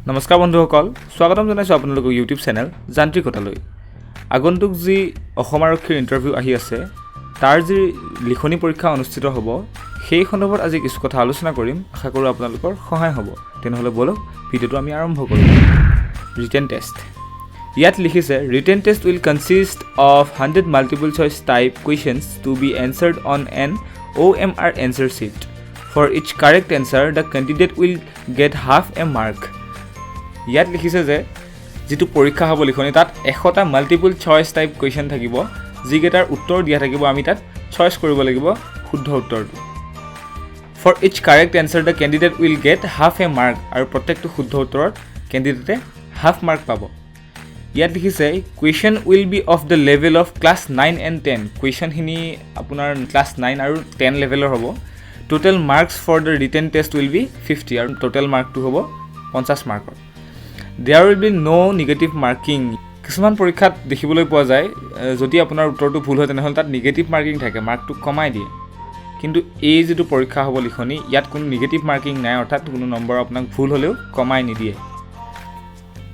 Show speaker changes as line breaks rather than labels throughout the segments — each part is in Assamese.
নমস্কাৰ বন্ধুসকল, স্বাগতম জনাইছোঁ আপোনালোকক ইউটিউব চেনেল যান্ত্ৰিকতালৈ। আগন্তুক যি অসম আৰক্ষীৰ ইণ্টাৰভিউ আহি আছে, তাৰ যি লিখনি পৰীক্ষা অনুষ্ঠিত হ'ব, সেই সন্দৰ্ভত আজি কিছু কথা আলোচনা কৰিম। আশা কৰোঁ আপোনালোকৰ সহায় হ'ব। তেনেহ'লে ব'লক, ভিডিঅ'টো আমি আৰম্ভ কৰোঁ। ৰিটেন টেষ্ট ইয়াত লিখিছে, "Written test will consist of 100 multiple choice type questions to be answered on an OMR answer sheet. For each correct answer, the candidate will get half a mark." ইয়াত লিখিছে যে যিটো পৰীক্ষা হ'ব লিখনি, তাত 100টা মাল্টিপুল চইচ টাইপ কুৱেশ্যন থাকিব, যিকেইটাৰ উত্তৰ দিয়া থাকিব, আমি তাত চইচ কৰিব লাগিব শুদ্ধ উত্তৰটো। "For each correct answer, the candidate will get half a mark." আৰু প্ৰত্যেকটো শুদ্ধ উত্তৰত কেণ্ডিডেটে হাফ মাৰ্ক পাব। ইয়াত লিখিছে, "Question will be of the level of class 9 and 10." কুৱেশ্যনখিনি আপোনাৰ ক্লাছ 9 আৰু 10 লেভেলৰ হ'ব। "Total marks for the written test will be 50." আৰু টোটেল মাৰ্কটো হ'ব 50 মাৰ্কৰ। "There will be no negative marking." কিছুমান পৰীক্ষাত দেখিবলৈ পোৱা যায়, যদি আপোনাৰ উত্তৰটো ভুল হয়, তেনেহ'লে তাত নিগেটিভ মাৰ্কিং থাকে, মাৰ্কটো কমাই দিয়ে। কিন্তু এই যিটো পৰীক্ষা হ'ব লিখনি, ইয়াত কোনো নিগেটিভ মাৰ্কিং নাই, অৰ্থাৎ কোনো নম্বৰ আপোনাক ভুল হ'লেও কমাই নিদিয়ে।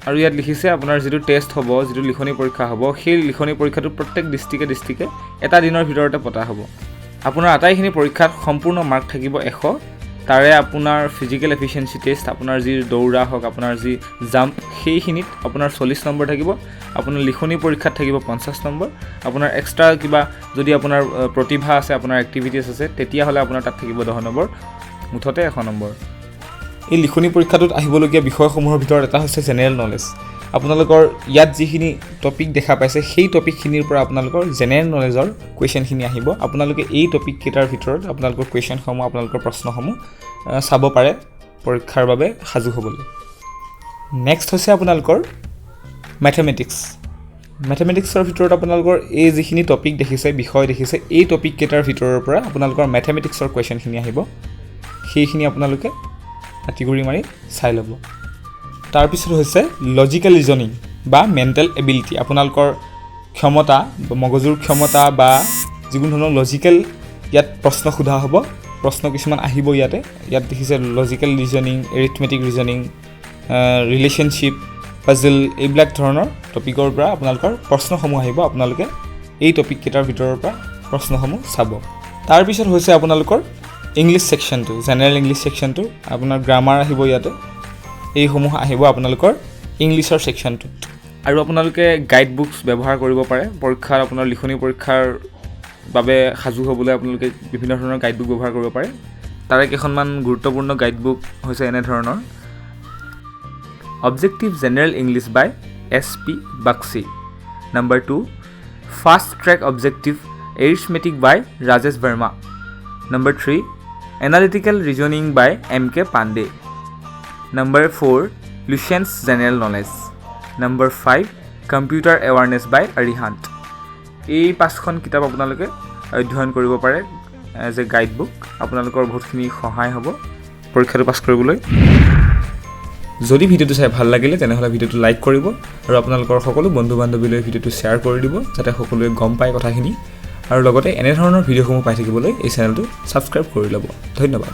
আৰু ইয়াত লিখিছে, আপোনাৰ যিটো টেষ্ট হ'ব, যিটো লিখনি পৰীক্ষা হ'ব, সেই লিখনি পৰীক্ষাটো প্ৰত্যেক ডিষ্ট্ৰিক্টে ডিষ্ট্ৰিক্টে এটা দিনৰ ভিতৰতে পতা হ'ব। আপোনাৰ আটাইখিনি পৰীক্ষাত সম্পূৰ্ণ মাৰ্ক থাকিব 100। তাৰে আপোনাৰ ফিজিকেল এফিচিয়েঞ্চি টেষ্ট, আপোনাৰ যি দৌৰা হওক, আপোনাৰ যি জাম্প, সেইখিনিত আপোনাৰ 40 নম্বৰ থাকিব। আপোনাৰ লিখনি পৰীক্ষাত থাকিব 50 নম্বৰ। আপোনাৰ এক্সট্ৰা কিবা যদি আপোনাৰ প্ৰতিভা আছে, আপোনাৰ এক্টিভিটিছ আছে, তেতিয়াহ'লে আপোনাৰ তাত থাকিব 10 নম্বৰ। মুঠতে 100 নম্বৰ। এই লিখনি পৰীক্ষাটোত আহিবলগীয়া বিষয়সমূহৰ ভিতৰত এটা হৈছে জেনেৰেল নলেজ। আপোনালোকৰ ইয়াত যিখিনি টপিক দেখা পাইছে, সেই টপিকখিনিৰ পৰা আপোনালোকৰ জেনেৰেল নলেজৰ কুৱেশ্যনখিনি আহিব। আপোনালোকে এই টপিককেইটাৰ ভিতৰত আপোনালোকৰ কুৱেশ্যনসমূহ, আপোনালোকৰ প্ৰশ্নসমূহ চাব পাৰে পৰীক্ষাৰ বাবে সাজু হ'বলৈ। নেক্সট হৈছে আপোনালোকৰ মেথমেটিক্স। মেথমেটিক্সৰ ভিতৰত আপোনালোকৰ এই যিখিনি টপিক দেখিছে, বিষয় দেখিছে, এই টপিককেইটাৰ ভিতৰৰ পৰা আপোনালোকৰ মেথমেটিক্সৰ কুৱেশ্যনখিনি আহিব। সেইখিনি আপোনালোকে আঁতিগুৰি মাৰি চাই ল'ব। তাৰপিছত হৈছে লজিকেল ৰিজনিং বা মেণ্টেল এবিলিটি। আপোনালোকৰ ক্ষমতা বা মগজুৰ ক্ষমতা বা যিকোনো ধৰণৰ লজিকেল ইয়াত প্ৰশ্ন সোধা হ'ব। প্ৰশ্ন কিছুমান আহিব ইয়াতে। ইয়াত দেখিছে, logical reasoning, arithmetic reasoning, relationship, puzzle, এইবিলাক ধৰণৰ টপিকৰ পৰা আপোনালোকৰ প্ৰশ্নসমূহ আহিব। আপোনালোকে এই টপিককেইটাৰ ভিতৰৰ পৰা প্ৰশ্নসমূহ চাব। তাৰপিছত হৈছে আপোনালোকৰ ইংলিছ ছেকশ্যনটো, জেনেৰেল ইংলিছ ছেকশ্যনটো। আপোনাৰ গ্ৰামাৰ আহিব ইয়াতে। এইসমূহ আহিব আপোনালোকৰ ইংলিছৰ ছেকশ্যনটোত। আৰু আপোনালোকে গাইড বুকছ ব্যৱহাৰ কৰিব পাৰে। পৰীক্ষাত আপোনাৰ লিখনি পৰীক্ষাৰ বাবে সাজু হ'বলৈ আপোনালোকে বিভিন্ন ধৰণৰ গাইড বুক ব্যৱহাৰ কৰিব পাৰে। তাৰে কেইখনমান গুৰুত্বপূৰ্ণ গাইড বুক হৈছে এনেধৰণৰ: Objective General English by S P Bakshi, number 2, Fast Track Objective Arithmetic by Rajesh Verma, number 3, Analytical Reasoning by M K Pandey, number 4, Lucent's General Knowledge, number 5, Computer Awareness by Arihant। এই পাঁচখন কিতাপ আপোনালোকে অধ্যয়ন কৰিব পাৰে এজ এ গাইড বুক। আপোনালোকৰ বহুতখিনি সহায় হ'ব পৰীক্ষাটো পাছ কৰিবলৈ। যদি ভিডিঅ'টো চাই ভাল লাগিলে, তেনেহ'লে ভিডিঅ'টো লাইক কৰিব আৰু আপোনালোকৰ সকলো বন্ধু বান্ধৱীলৈ ভিডিঅ'টো শ্বেয়াৰ কৰি দিব, যাতে সকলোৱে গম পায় কথাখিনি। আৰু লগতে এনেধৰণৰ ভিডিঅ'সমূহ পাই থাকিবলৈ এই চেনেলটো ছাবস্ক্ৰাইব কৰি ল'ব। ধন্যবাদ।